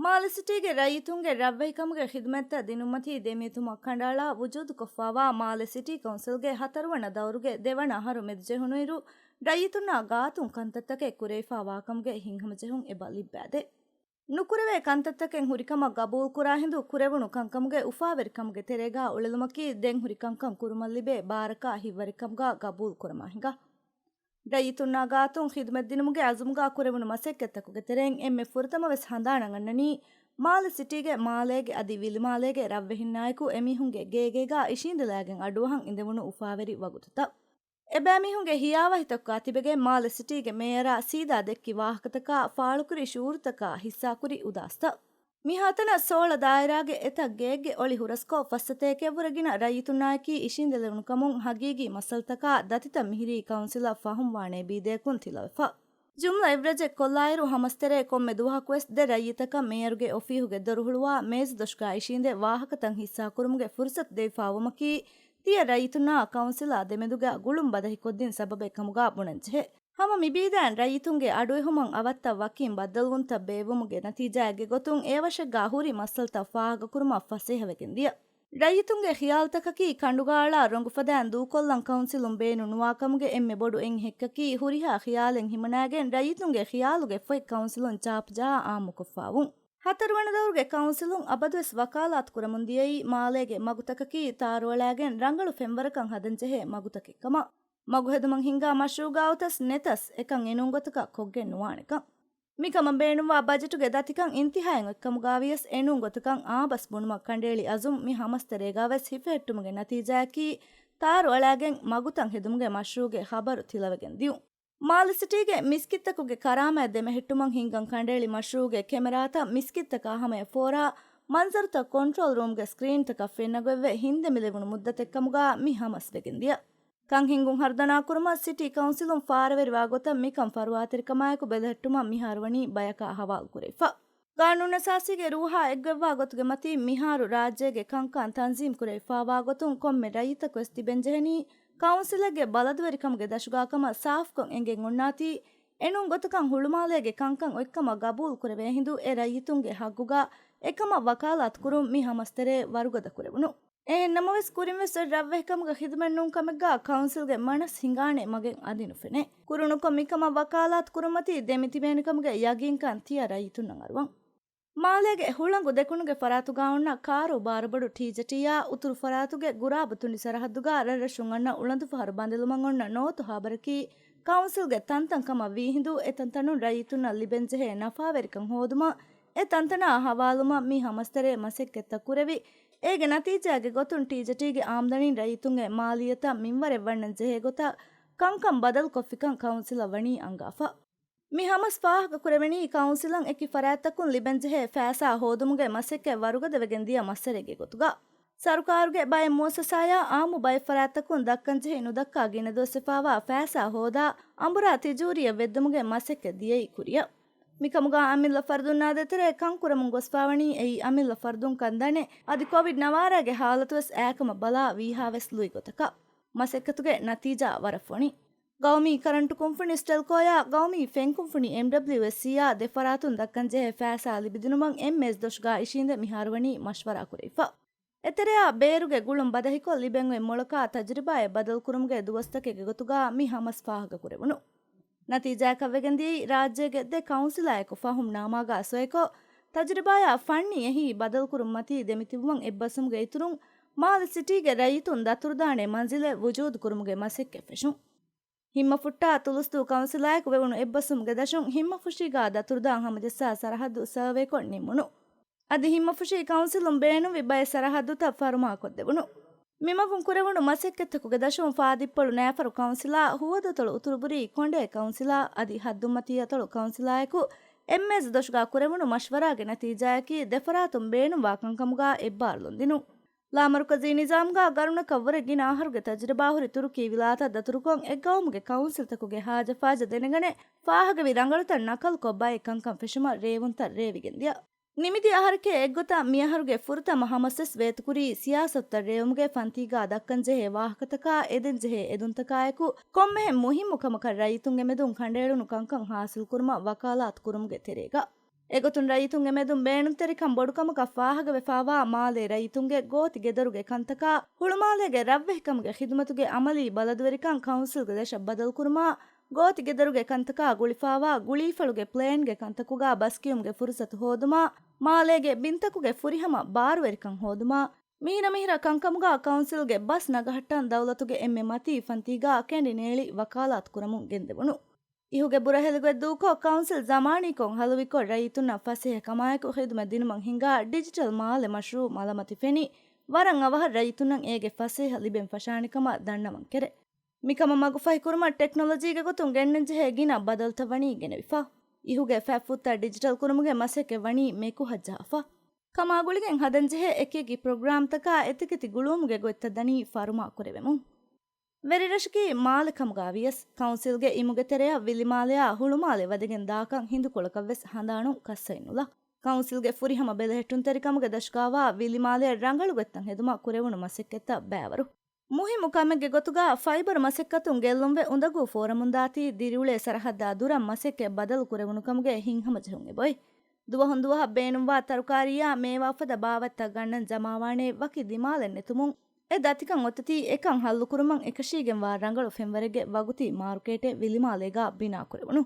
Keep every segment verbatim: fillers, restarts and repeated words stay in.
މާލެ ސިޓީގެ ރައްޔިތުންގެ ރަށްވެހިކަމުގެ ޚިދުމަތްތައް ދިނުމަތީ ދެމިތުމަށް ކަނޑައަޅާ ވުޖޫދުކޮށްފާވާ މާލެ ސިޓީ ކައުންސިލްގެ ހަތަރުވަނަ ދައުރުގެ ދެވަނަ އަހަރު މެދުޖެހުނުއިރު، ރައްޔިތުންނާ ގާތުން ކަންތައްތަކެއް ކުރެވިފާ ވާކަމުގެ ހިތްހަމަޖެހުން އެބަ ލިއްބާދޭ. ނުކުރެވޭ ކަންތައްތަކެއް ހުރިކަމަށް ގަބޫލުކުރާ ހިނދު ކުރެވުނު ކަންކަމުގެ އުފާވެރިކަމުގެ ތެރޭގާ އުޅެލުމަކީ ދެން ހުރި ކަންކަން ކުރުމަށް ލިބޭ ބާރަކާ ހިތްވަރެއްކަމުގާ ގަބޫލުކުރަމާ ހިނގާ. ރައްޔިތުންނާ ގާތުން ޚިދުމަތްދިނުމުގެ އަޒުމުގާ ކުރެވުނު މަސައްކަތްތަކުގެ ތެރެއިން އެންމެ ފުރަތަމަވެސް ހަނދާނަށް އަންނަނީ، މާލެ ސިޓީގެ މާލޭގެ އަދި ވިލިމާލޭގެ ރަށްވެހިންނާއެކު އެމީހުންގެ ގޭގޭގާ އިށީނދެލާގެން އަޑުއަހަން އިނދެވުނު އުފާވެރި ވަގުތުތައް. އެބައިމީހުންގެ ހިޔާވަހިތަކުގާ ތިބެގެން މާލެ ސިޓީގެ މޭޔަރާ ސީދާ ދެއްކި ވާހަކަތަކާ، ފާޅުކުރި ޝުއޫރުތަކާ ހިއްސާކުރި އުދާސްތައް. މިހާތަނަށް ސޯޅަ ދާއިރާގެ އެތައް ގެއެއްގެ އޮޅި ހުރަސްކޮށް، ފައްސަތޭކައަށްވުރެ ގިނަ ރައްޔިތުންނާއެކީ އިށީނދެލެވުނު ކަމުން، ހަގީގީ މައްސަލަތަކާ ދަތިތައް މިހިރީ ކައުންސިލަށް ފަހުމްވާނޭ ބީދަޔަކުން ތިލަވެފަ. ޖުމްލަ އެވްރެޖެއް ކޮށްލާއިރު، ހަމަސްތެރޭ ކޮންމެ ދުވަހަކުވެސް ދެ ރައްޔިތަކަށް މޭޔަރުގެ އޮފީހުގެ ދޮރު ހުޅުވާ މޭޒުދޮށުގާ އިށީނދެ ވާހަކަތައް ހިއްސާކުރުމުގެ ފުރުސަތު ދެވިފާވުމަކީ، ތިޔަ ރައްޔިތުންނާ ކައުންސިލާ ދެމެދުގަ ގުޅުން ބަދަހިކޮށްދިން ސަބަބެއް ކަމުގާ ބުނަންޖެހޭ. ހަމަ މިބީދައިން ރައްޔިތުންގެ އަޑުއެހުމަށް އަވަށްތައް ވަކިން ބައްދަލުވުންތައް ބޭއްވުމުގެ ނަތީޖާއެއްގެ ގޮތުން އެއަވަށެއްގާ ހުރި މައްސަލަތައް ފާހަގަކުރުމަށް ފަސޭހަވެގެން ދިޔަ. ރައްޔިތުންގެ ޚިޔާލުތަކަކީ ކަނޑުގާއަޅާ ރޮނގުފަދައިން ދޫކޮށްލަން ކައުންސިލުން ބޭނުން ނުވާކަމުގެ އެންމެ ބޮޑު އެއް ހެއްކަކީ، ހުރިހާ ޚިޔާލެއް ހިމަނާގެން ރައްޔިތުންގެ ޚިޔާލުގެ ފޮތް ކައުންސިލުން ޗާޕްޖަހާ އާއްމުކޮށްފާވުން. ހަތަރުވަނަ ދައުރުގެ ކައުންސިލުން އަބަދުވެސް ވަކާލާތު ކުރަމުން ދިޔައީ، މާލޭގެ މަގުތަކަކީ ތާރުއަޅާގެން ރަނގަޅު ފެންވަރަކަށް ހަދަންޖެހޭ މަގުތަކެއްކަމަށް. މަގު ހެދުމަށް ހިންގާ މަޝްރޫގާ އޮތަސް ނެތަސް އެކަން އެނޫން ގޮތަކަށް ކޮށްގެން ނުވާނެކަން. މިކަމަށް ބޭނުންވާ ބަޖެޓުގެ ދަތިކަން އިންތިހާއެއް އޮތްކަމުގާވިޔަސް އެނޫން ގޮތަކަށް އާބަސް ބުނުމަށް ކަނޑައެޅި އަޒުމް މި ހަމަސްތެރޭގާވެސް ހިފެހެއްޓުމުގެ ނަތީޖާއަކީ، ތާރު އަޅާގެން މަގުތައް ހެދުމުގެ މަޝްރޫގެ ޚަބަރު ތިލަވެގެން ދިޔުން. މާލެ ސިޓީގެ މިސްކިތްތަކުގެ ކަރާމަތް ދެމެހެއްޓުމަށް ހިންގަން ކަނޑައެޅި މަޝްރޫގެ ކެމެރާތައް މިސްކިތްތަކާ ހަމަޔަށް ފޯރާ މަންޒަރުތައް ކޮންޓްރޯލް ރޫމްގެ ސްކްރީންތަކަށް ފެންނަގޮތްވެ ހިންދެމިލެވުނު މުއްދަތެއްކަމުގާ މި ހަމަސްވެގެން ދިޔަ. ކަން ހިންގުން ހަރުދަނާކުރުމަށް ސިޓީ ކައުންސިލުން ފާރަވެރިވާ ގޮތަށް މިކަން ފަރުވާތެރިކަމާއެކު ބެލެހެއްޓުމަށް މިހާރު ވަނީ ބަޔަކާ ހަވާލުކުރެވިފަ. ގާނޫނުއަސާސީގެ ރޫހާ އެއްގޮތްވާ ގޮތުގެ މަތީން މިހާރު ރާއްޖޭގެ ކަންކަން ތަންޒީމް ކުރެވިފާވާ ގޮތުން ކޮންމެ ރައްޔިތަކުވެސް ތިބެންޖެހެނީ ކައުންސިލެއްގެ ބަލަދުވެރިކަމުގެ ދަށުގާކަމަށް ސާފުކޮށް އެނގެން އޮންނާތީ، އެނޫން ގޮތަކަށް ހުޅުމާލޭގެ ކަންކަން އޮތްކަމަށް ގަބޫލު ކުރެވޭ ހިނދު އެ ރައްޔިތުންގެ ހައްގުގަ އެކަމަށް ވަކާލާތު ކުރުން މި ހަމަސްތެރޭ ވަރުގަދަ ކުރެވުނު. އެހެން ނަމަވެސް، ކުރިންވެސް އޮތް ރަށްވެހިކަމުގަ ޚިދުމަތް ނޫން ކަމެއްގާ ކައުންސިލްގެ މަނަސް ހިނގާނެ މަގެއް އަދި ނުފެނޭ. ކުރުނުކޮށް، މިކަމަށް ވަކާލާތު ކުރުމަތީ ދެމިތިބޭނެ ކަމުގެ ޔަގީންކަން ތިޔަ ރައްޔިތުންނަށް އަރުވަން. މާލޭގެ ހުޅަނގު ދެކުނުގެ ފަރާތުގާ އޮންނަ ކާރޫ ބާރުބޮޑު ޓީޒެޓީއާ އުތުރު ފަރާތުގެ ގުރާބު ތުނޑި ސަރަހައްދުގާ ރަށްރަށުން އަންނަ އުޅަނދުފަހަރު ބަނދެލުމަށް އޮންނަ ނޯތު ހާބަރަކީ ކައުންސިލްގެ ތަންތަން ކަމަށް ވީ ހިނދު، އެ ތަންތަނުން ރައްޔިތުންނަށް ލިބެންޖެހޭ ނަފާވެރިކަން ހޯދުމަށް އެ ތަންތަނާ ހަވާލުމަށް މި ހަމަސްތެރޭ މަސައްކަތްތައް ކުރެވި، އޭގެ ނަތީޖާގެ ގޮތުން ޓީޒެޓީގެ އާމްދަނީން ރައްޔިތުންގެ މާލިއްޔަތަށް މިންވަރެއް ވަންނަން ޖެހޭ ގޮތަށް ކަންކަން ބަދަލުކޮށްފިކަން ކައުންސިލަށް ވަނީ އަންގާފަ. މި ހަމަސް ފާހަގަކުރެވެނީ، ކައުންސިލަށް އެކި ފަރާތްތަކުން ލިބެންޖެހޭ ފައިސާ ހޯދުމުގެ މަސައްކަތް ވަރުގަދަވެގެން ދިޔަ މައްސަރެއްގެ ގޮތުގަ. ސަރުކާރުގެ ބައެއް މުއައްސަސާޔާ އާއްމު ބައެއް ފަރާތްތަކުން ދައްކަންޖެހި ނުދައްކާ ގިނަ ދުވަސްވެފާވާ ފައިސާ ހޯދާ އަނބުރާ ތިޖޫރީއެއް ވެއްދުމުގެ މަސައްކަތް ދިޔައީ ކުރިއަށް. މިކަމުގާ އަމިއްލަ ފަރުދުންނާ ދޭތެރޭ ކަން ކުރަމުން ގޮސްފާވަނީ އެއީ އަމިއްލަ ފަރުދުން ކަން ދަނެ، އަދި ކޮވިޑް ނަވާރައިގެ ހާލަތުވެސް އާކަމަށް ބަލާ ވީހާވެސް ލުއި ގޮތަކަށް. މަސައްކަތުގެ ނަތީޖާ ވަރަށް ފޮނި. ގައުމީ ކަރަންޓު ކުންފުނި ސްޓެލްކޯޔާ ގައުމީ ފެން ކުންފުނި އެމްޑަބްލިއުއެސްސީއާ ދެ ފަރާތުން ދައްކަންޖެހޭ ފައިސާ ލިބިދިނުމަށް އެމްއޭސް ދޮށުގާ އިށީނދެ މިހާރުވަނީ މަޝްވަރާ ކުރެވިފަ. އެތެރެއާ ބޭރުގެ ގުޅުން ބަދަހިކޮށް ލިބެން އޮތް މޮޅަކާ ތަޖުރިބާއެއް ބަދަލުކުރުމުގެ ދުވަސްތަކެއްގެ ގޮތުގާ މި ހަމަސް ފާހަގަކުރެވުނު. ނަތީޖާއަކަށްވެގެންދިޔައީ، ރާއްޖޭގެ ދެ ކައުންސިލާއެކު ފަހުމް ނާމާގާ ސޮއެކޮށް، ތަޖުރިބާޔާ ފަންނީ އެހީ ބަދަލުކުރުން މަތީ ދެމިތިބުމަށް އެއްބަސްވުމުގެ އިތުރުން، މާލެ ސިޓީގެ ރައްޔިތުން ދަތުރުދާނެ މަންޒިލެއް ވުޖޫދުކުރުމުގެ މަސައްކަތް ފެށުން. ހިންމަފުއްޓާ ތުލުސްދޫ ކައުންސިލާއެކު ވެވުނު އެއްބަސްވުމުގެ ދަށުން ހިންމަފުށީގާ ދަތުރުދާން ހަމަޖައްސާ ސަރަހައްދު ސަރވޭކޮށް ނިންމުނު. އަދި ހިންމަފުށީ ކައުންސިލުން ބޭނުންވި ބައެއް ސަރަހައްދުތައް ފަރުމާކޮށްދެވުނު. މިމަގުން ކުރެވުނު މަސައްކަތްތަކުގެ ދަށުން ފާދިއްޕޮޅު ނައިފަރު ކައުންސިލާ، ހުވަދުއަތޮޅު އުތުރުބުރީ ކޮނޑޭ ކައުންސިލާ އަދި ހައްދުމަތީއަތޮޅު ކައުންސިލާއެކު އެމްއޭސް ދޮށުގާ ކުރެވުނު މަޝްވަރާގެ ނަތީޖާއަކީ ދެފަރާތުން ބޭނުންވާ ކަންކަމުގާ އެއްބާރުލުން ދިނުން. ލާމަރުކަޒީ ނިޒާމްގާ ގަރުނަކަށްވުރެ ގިނަ އަހަރުގެ ތަޖުރިބާހުރި ތުރުކީ ވިލާތަށް ދަތުރުކޮށް، އެއްގައުމުގެ ކައުންސިލްތަކުގެ ހާޖަފާޖަ ދެނެގަނެ، ފާހަގަވި ރަނގަޅުތައް ނަކަލުކޮށް ބައެއް ކަންކަން ފެށުމަށް ރޭވުންތައް ރޭވިގެންދިޔަ. ނިމިދިޔަ އަހަރެކޭ އެއްގޮތަށް މިއަހަރުގެ ފުރަތަމަ ހަމަސްވެސް ވޭތުކުރީ ސިޔާސަތުތައް ރޭވުމުގެ ފަންތީގާ ދައްކަންޖެހޭ ވާހަކަތަކާ އެދެންޖެހޭ އެދުންތަކާއެކު، ކޮންމެހެން މުހިއްމު ކަމަކަށް ރައްޔިތުންގެ މެދުން ކަނޑައެޅުނު ކަންކަން ހާސިލްކުރުމަށް ވަކާލާތު ކުރުމުގެ ތެރޭގަ. އެގޮތުން ރައްޔިތުންގެ މެދުން ބޭނުންތެރިކަން ބޮޑުކަމަކަށް ފާހަގަވެފާވާ މާލޭ ރައްޔިތުންގެ ގޯތި ގެދޮރުގެ ކަންތަކާ ހުޅުމާލޭގެ ރަށްވެހިކަމުގެ ޚިދުމަތުގެ އަމަލީ ބަލަދުވެރިކަން ކައުންސިލްގެ ލަށަށް ބަދަލުކުރުމާ، ގޯތި ގެދޮރުގެ ކަންތަކާ ގުޅިފާވާ ގުޅީފަޅުގެ ޕްލޭންގެ ކަންތަކުގާ ބަސްކިޔުމުގެ ފުރުސަތު ހޯދުމާ، މާލޭގެ ބިންތަކުގެ ފުރިހަމަ ބާރުވެރިކަން ހޯދުމާ، މިހިރަމިހިރަ ކަންކަމުގާ ކައުންސިލްގެ ބަސް ނަގަހައްޓަން ދައުލަތުގެ އެންމެ މަތީ ފަންތީގާ ކެނޑި ނޭޅި ވަކާލާތު ކުރަމުން ގެންދެވުނު. އިހުގެ ބުރަހެލިގޮތް ދޫކޮށް، ކައުންސިލް ޒަމާނީކޮށް ހަލުވިކޮށް، ރައްޔިތުންނަށް ފަސޭހަ ކަމާއެކު ޚިދުމަތް ދިނުމަށް ހިނގާ ޑިޖިޓަލް މާލެ މަޝްރޫއު މަލަމަތި ފެނި، ވަރަށް އަވަހަށް ރައްޔިތުންނަށް އޭގެ ފަސޭހަ ލިބެން ފަށާނެ ކަމަށް ދަންނަވަން ކެރޭ. މިކަމަށް މަގުފަހިކުރުމަށް ޓެކްނޮލޮޖީގެ ގޮތުން ގެންނަންޖެހޭ ގިނަ ބަދަލުތައް ވަނީ ގެނެވިފަ. އިހުގެ ފަތް ފުއްތައް ޑިޖިޓަލް ކުރުމުގެ މަސައްކަތް ވަނީ މެކުހަށް ޖަހާފަ. ކަމާ ގުޅިގެން ހަދަންޖެހޭ އެކިއެކި ޕްރޮގްރާމްތަކާ އެތިކެތި ގުޅުވުމުގެ ގޮތްތައް ދަނީ ފަރުމާ ކުރެވެމުން. ވެރިރަށަކީ މާލެ ކަމުގާ ވިޔަސް، ކައުންސިލްގެ އިމުގެ ތެރެއަށް ވިލިމާލެއާ ހުޅުމާލެ ވަދެގެން ދާކަން ހިނދުކޮޅަކަށް ވެސް ހަނދާނުން ކައްސައިން ނުލާ. ކައުންސިލްގެ ފުރިހަމަ ބެލެހެއްޓުންތެރިކަމުގެ ދަށުގާވާ ވިލިމާލެއަށް ރަނގަޅު ގޮތްތައް ހެދުމަށް ކުރެވުނު މަސައްކަތްތައް ބައިވަރު. މުހިއްމު ކަމެއްގެ ގޮތުގާ ފައިބަރު މަސައްކަތުން ގެއްލުންވެ އުނދަގޫ ފޯރަމުން ދާތީ ދިރިއުޅޭ ސަރަހައްދާ ދުރަށް މަސައްކަތް ބަދަލު ކުރެވުނު ކަމުގެ ހިތްހަމަޖެހުން އެބައޮތް. ދުވަހުން ދުވަހަށް ބޭނުންވާ ތަރުކާރީއާ މޭވާ ފަދަ ބާވަތްތައް ގަންނަން ޖަމާވާނޭ ވަކި ދިމާލެއް ނެތުމުން، އެ ދަތިކަން އޮތަތީ އެކަން ހައްލުކުރުމަށް އެކަށީގެންވާ ރަނގަޅު ފެންވަރެއްގެ ވަގުތީ މާރުކޭޓެއް ވިލިމާލޭގާ ބިނާކުރެވުނު.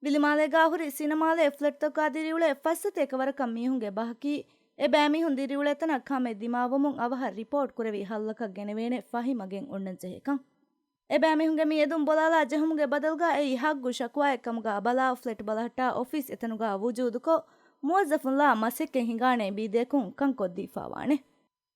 ވިލިމާލޭގާ ހުރި ސިނަމާލޭ ފްލެޓްތަކާ ދިރިއުޅޭ ފައްސަތޭކަ ވަރަކަށް މީހުންގެ ބަހަކީ، އެބައިމީހުން ދިރިއުޅޭ ތަނަށް ކަމެއް ދިމާވުމުން އަވަހަށް ރިޕޯޓް ކުރެވި ހައްލަކަށް ގެނެވޭނެ ފަހި މަގެއް އޮންނަންޖެހޭކަން. އެބައިމީހުންގެ މިއެދުން ބޮލާލާ ޖެހުމުގެ ބަދަލުގާ އެއީ ހައްގު ޝަކުވާއެއް ކަމުގާ ބަލާ، ފްލެޓް ބަލަހައްޓާ އޮފީސް އެތަނުގާ ވުޖޫދުކޮށް، މުވައްޒަފުންލާ މަސައްކަތް ހިނގާނޭ ބީދޭކުން ކަންކޮށްދީފާވާނެ.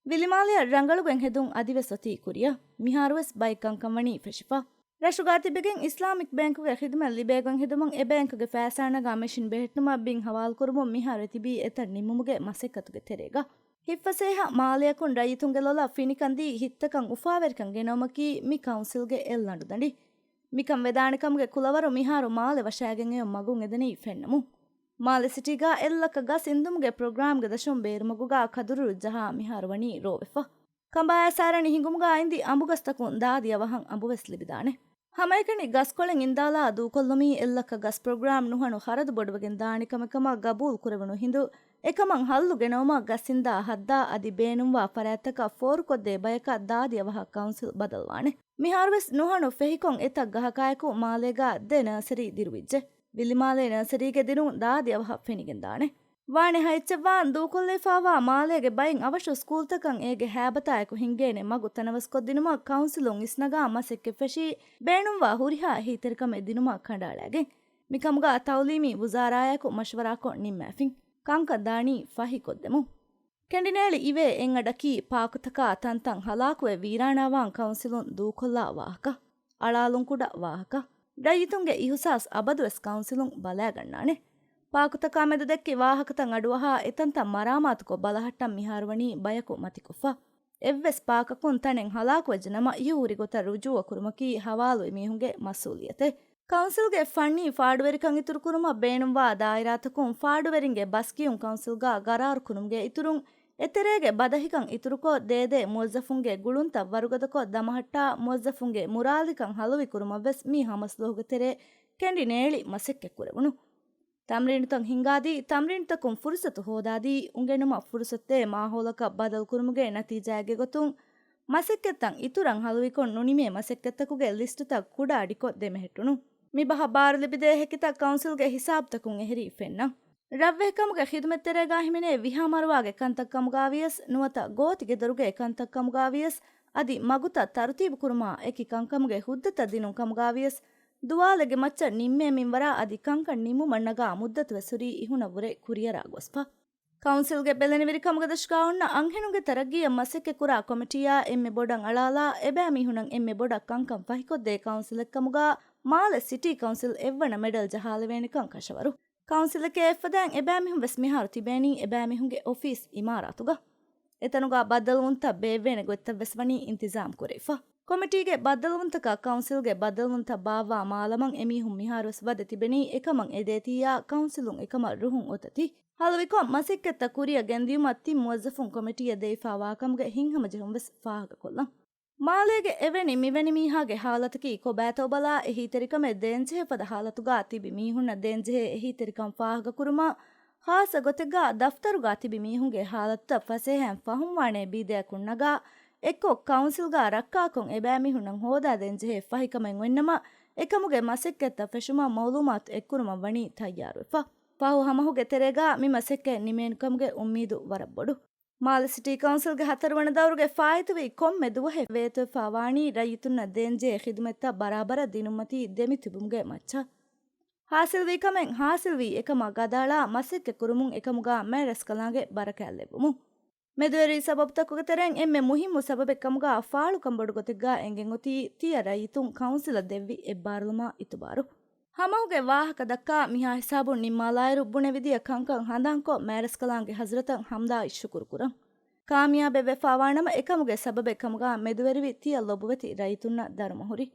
ވިލިމާލެއަށް ރަނގަޅުގޮތް ހެދުން އަދިވެސް އޮތީ ކުރިއަށް. މިހާރުވެސް ބައެއް ކަންކަން ވަނީ ފެށިފަ. ރަށުގާ ތިބެގެން އިސްލާމިކް ބޭންކުގެ ޚިދުމަތް ލިބޭގޮތް ހެދުމަށް އެ ބޭންކުގެ ފައިސާ ނަގާ މެޝިން ބެހެއްޓުމަށް ބިން ހަވާލުކުރުމުން މިހާރު ތިބީ އެތައް ނިމުމުގެ މަސައްކަތުގެ ތެރޭގަ. ހިތްފަސޭހަ މާލެއަކުން ރައްޔިތުންގެ ލޮލަށް ފިނިކަން ދީ ހިތްތަކަށް އުފާވެރިކަން ގެނައުމަކީ މި ކައުންސިލްގެ އެއްލަނޑުދަނޑި. މިކަން ވެދާނެ ކަމުގެ ކުލަވަރު މިހާރު މާލެ ވަށާގެން އެޔޮން މަގުން އެދެނީ ފެންނަމުން. މާލެ ސިޓީގާ އެއްލައްކަ ގަސް އިންދުމުގެ ޕްރޮގްރާމްގެ ދަށުން ބޭރުމަގުގާ ކަދުރުރު ޖަހާ މިހާރު ވަނީ ރޯވެފަ. ކަނބާޔާ ސާރަނި ހިނގުމުގާ އިންދި އަނބުގަސްތަކުން ދާދި އަވަހަށް އަނބުވެސް ލިބިދާނެ. ހަމައެކަނި ގަސްކޮޅެއް އިންދާލާ ދޫކޮށްލުމީ އެއްލައްކަ ގަސް ޕްރޮގްރާމް ނުހަނު ޚަރަދު ބޮޑުވެގެން ދާނެ ކަމެއްކަމަށް ގަބޫލު ކުރެވުނު ހިނދު، އެކަމަށް ހައްލު ގެނައުމަށް ގަސް އިންދާ ހައްދާ އަދި ބޭނުންވާ ފަރާތްތަކަށް ފޯރުކޮށްދޭ ބަޔަކަށް ދާދި އަވަހަށް ކައުންސިލް ބަދަލުވާނެ. މިހާރުވެސް ނުހަނު ފެހިކޮށް އެތައް ގަހަކާއެކު މާލޭގާ ދެ ނާސަރީ ދިރުވިއްޖެ. ވިލިމާލޭ ނާސަރީގެ ދިރުން ދާދި އަވަހަށް ފެނިގެންދާނެ. ވާނެ ހަ އެއްޗެއްވާން ދޫކޮށްލައިފާވާ މާލޭގެ ބައިން އަވަށު ސްކޫލްތަކަށް އޭގެ ހައިބަތާއެކު ހިންގޭނެ މަގު ތަނަވަސްކޮށްދިނުމަށް ކައުންސިލުން އިސްނަގާ މަސައްކަތް ފެށީ، ބޭނުންވާ ހުރިހާ އެހީތެރިކަމެއް ދިނުމަށް ކަނޑައަޅައިގެން. މިކަމުގާ ތައުލީމީ ވުޒާރާއާއެކު މަޝްވަރާކޮށް ނިންމާފިން. ކަންކަން ދާނީ ފަހިކޮށްދެމުން. ކެނޑިނޭޅި އިވޭ އެއްއަޑަކީ ޕާކުތަކާ ތަންތަން ހަލާކުވެ ވީރާނާވާން ކައުންސިލުން ދޫކޮށްލާ ވާހަކަ، އަޅާލުން ކުޑަ ވާހަކަ. ރައްޔިތުންގެ އިހުސާސް އަބަދުވެސް ކައުންސިލުން ބަލާގަންނާނެ. ޕާކުތަކާ މެދު ދެއްކި ވާހަކަތައް އަޑުއަހާ އެތަންތަން މަރާމާތުކޮށް ބަލަހައްޓަން މިހާރު ވަނީ ބަޔަކު މަތިކޮށްފަ. އެއްވެސް ޕާކަކުން ތަނެއް ހަލާކުވެއްޖެ ނަމަ، އިހު ހުރި ގޮތަށް ރުޖޫއަ ކުރުމަކީ ހަވާލު އެމީހުންގެ މަސްއޫލިއްޔަތެއް. ކައުންސިލްގެ ފަންނީ ފާޑުވެރިކަން އިތުރުކުރުމަށް ބޭނުންވާ ދާއިރާތަކުން ފާޑުވެރިންގެ ބަސް ކިޔުން ކައުންސިލްގާ ގަރާރު ކުރުމުގެ އިތުރުން، އެތެރޭގެ ބަދަހިކަން އިތުރުކޮށް، ދޭދޭ މުވައްޒަފުންގެ ގުޅުންތައް ވަރުގަދަކޮށް، ދަމަހައްޓާ މުވައްޒަފުންގެ މުރާލިކަން ހަލުވިކުރުމަށްވެސް މި ހަމަސްލޮހުގެ ތެރޭ ކެނޑި ނޭޅި މަސައްކަތް ކުރެވުނު. ތަމްރީނުތައް ހިންގާދީ، ތަމްރީނުތަކުން ފުރުސަތު ހޯދާދީ، އުނގެނުމަށް ފުރުސަތުދޭ މާހައުލަކަށް ބަދަލުކުރުމުގެ ނަތީޖާއެއްގެ ގޮތުން، މަސައްކަތްތައް އިތުރަށް ހަލުވިކޮށް، ނުނިމޭ މަސައްކަތްތަކުގެ ލިސްޓުތައް ކުޑަ އަޑިކޮށް ދެމެހެއްޓުނު. މި ބަހަށް ބާރު ލިބިދޭ ހެކިތައް ކައުންސިލްގެ ހިސާބުތަކުން އެހެރީ ފެންނަ. ރަށްވެހިކަމުގެ ޚިދުމަތްތެރޭގާ ހިމެނޭ ވިހާ މަރުވާގެ ކަންތައް ކަމުގާ ވިޔަސް، ނުވަތަ ގޯތިގެ ދޮރުގެ ކަންތައް ކަމުގާ ވިޔަސް، އަދި މަގުތައް ތަރުތީބު ކުރުމާ އެކި ކަންކަމުގެ ހުއްދަތައް ދިނުން ކަމުގާ ވިޔަސް، ދުވާލެއްގެ މައްޗަށް ނިންމޭ މިންވަރާ އަދި ކަންކަން ނިމުމަށް ނަގާ މުއްދަތުވެސް ހުރީ އިހުނަށްވުރެ ކުރިއަރާ ގޮސްފަ. ކައުންސިލްގެ ބެލެނިވެރިކަމުގެ ދަށުގާ އޮންނަ އަންހެނުންގެ ތަރައްގީއަށް މަސައްކަތްކުރާ ކޮމިޓީއާ އެންމެ ބޮޑަށް އަޅާލާ، އެބައިމީހުނަށް އެންމެ ބޮޑަށް ކަންކަން ފަހިކޮށްދޭ ކައުންސިލެއްކަމުގާ މާލެ ސިޓީ ކައުންސިލް އެއްވަނަ މެޑަލް ޖަހާލެވޭނެކަން ކަށަވަރު. ކައުންސިލެކޭ އެއްފަދައިން އެބައިމީހުން ވެސް މިހާރު ތިބޭނީ އެބައިމީހުންގެ އޮފީސް އިމާރާތުގަ. އެތަނުގާ ބައްދަލުވުންތައް ބޭއްވޭނެ ގޮތްތައް ވެސް ވަނީ އިންތިޒާމް ކުރެވިފަ. ކޮމިޓީގެ ބައްދަލުވުންތަކާ ކައުންސިލްގެ ބައްދަލުވުންތައް ބާއްވާ މާލަމަށް އެމީހުން މިހާރުވެސް ވަދެ ތިބެނީ އެކަމަށް އެދޭތީއާ ކައުންސިލުން އެކަމަށް ރުހުން އޮތަތީ. ހަލުވިކޮށް، މަސައްކަތްތައް ކުރިއަށް ގެންދިޔުމަށް ތިން މުވައްޒަފުން ކޮމިޓީއަށް ދެވިފާވާކަމުގެ ހިތްހަމަޖެހުން ވެސް ފާހަގަކޮށްލަން. މާލޭގެ އެވެނި މިވެނި މީހާގެ ހާލަތަކީ ކޮބާތޯ ބަލާ، އެހީތެރިކަމެއް ދޭންޖެހޭ ފަދަ ހާލަތުގާ ތިބި މީހުންނަށް ދޭންޖެހޭ އެހީތެރިކަން ފާހަގަކުރުމަށް ޚާއްޞަ ގޮތެއްގާ ދަފްތަރުގާ ތިބި މީހުންގެ ހާލަތުތައް ފަސޭހައިން ފަހުމްވާނޭ ބީދަޔަކުން ނަގާ، އެއްކޮށް ކައުންސިލްގާ ރައްކާކޮށް އެބައިމީހުންނަށް ހޯދާދޭން ޖެހޭ ފަހިކަމެއް އޮތްނަމަ، އެކަމުގެ މަސައްކަތްތައް ފެށުމަށް މައުލޫމާތު އެއްކުރުމަށް ވަނީ ތައްޔާރުވެފަ. ފަހު ހަމަހުގެ ތެރޭގާ މި މަސައްކަތް ނިމޭނެކަމުގެ އުއްމީދު ވަރަށް ބޮޑު. މާލެ ސިޓީ ކައުންސިލްގެ ހަތަރުވަނަ ދައުރުގެ ފާއިތުވި ކޮންމެ ދުވަހެއް ވޭތުވެފާ ވާނީ ރައްޔިތުންނަށް ދޭންޖެހޭ ޚިދުމަތްތައް ބަރާބަރަށް ދިނުންމަތީ ދެމިތިބުމުގެ މައްޗަށް. ހާސިލްވީ ކަމެއް ހާސިލްވީ އެކަމާ ގަދައަޅާ މަސައްކަތް ކުރުމުން އެކަމުގާ މޭރަސްކަލާނގެ ބަރަކާތް ލެއްވުމުން. މެދުވެރި ސަބަބުތަކުގެ ތެރެއިން އެންމެ މުހިއްމު ސަބަބެއް ކަމުގާ ފާޅުކަން ބޮޑު ގޮތެއްގާ އެނގެން އޮތީ ތިޔަ ރައްޔިތުން ކައުންސިލަށް ދެއްވި އެއްބާރުލުމާ އިތުބާރު. ހަމަހުގެ ވާހަކަ ދައްކާ މިހާ ހިސާބުން ނިންމާލާއިރު ބުނެވިދިޔަ ކަންކަން ހަނދާންކޮށް މޭރަސްކަލާނގެ ހަޒްރަތަށް ހަމްދާއި ޝުކުރު ކުރަން. ކާމިޔާބެއް ވެފާވާނަމަ އެކަމުގެ ސަބަބެއް ކަމުގާ މެދުވެރިވި ތިޔަ ލޮބުވެތި ރައްޔިތުންނަށް ދަރުމަހުރި.